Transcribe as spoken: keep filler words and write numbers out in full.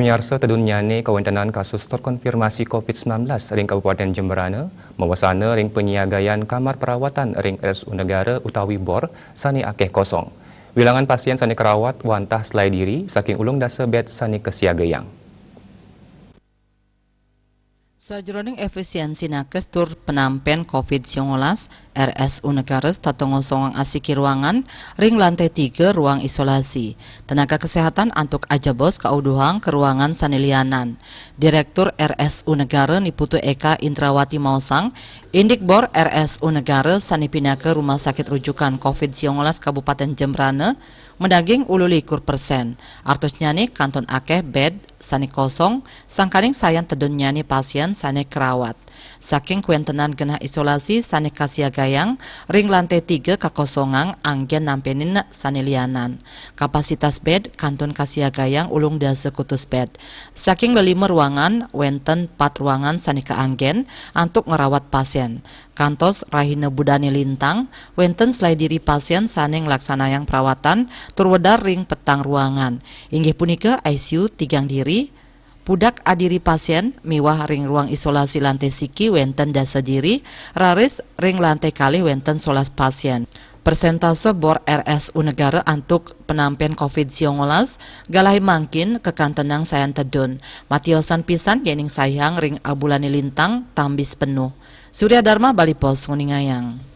Pamiarsa, tedun nyane kawentenan kasus terkonfirmasi covid sembilan belas ring Kabupaten Jembrana, mawasana ring panyiagayan kamar perawatan ring R S U Negara utawi bor sane akeh kosong. Wilangan pasien sane karawat wantah selai diri saking ulung dasa bed sane kasiagayang. Sajeroning efisiensi nakes tur penampen covid sembilan belas, R S U Negara setata ngosongang asiki ruangan ring lantai tiga ruang isolasi. Tenaga kesehatan antuk ajebos kauduhang ka ruangan sane lianan. Direktur R S U Negara Ni Putu Eka Indrawati maosang, indik bor R S U Negara sane pinaka rumah sakit rujukan covid sembilan belas Kabupaten Jembrana madaging ulu likur persen. Artosnyane kantun akeh bed sane kosong, sangkaning sayan tedunnyane pasien sane karawat. Saking kawentenan genah isolasi sane kasiagayang, ring lantai tiga kakosongang anggen nampenin sane lianan. Kapasitas bed kantun kasiagayang ulung dasa kutus bed. Saking lelima ruangan, wenten pat ruangan sane kaanggen antuk ngrawat pasien. Kantos rahina budane lintang, wenten selai diri pasien sane nglaksanayang perawatan tur wedar ring petang ruangan, inggih punika I C U tigang diri, pudak adiri pasien, miwah ring ruang isolasi lantai siki wenten dasa diri, raris ring lantai kalih wenten solas pasien. Persentase bor R S U Negara antuk penampen covid sembilan belas galahe mangkin kakantenang sayan tedun. Matiosan pisan yening saihang ring abulane lintang tambis penuh. Surya Dharma, Bali Post, nguningayang.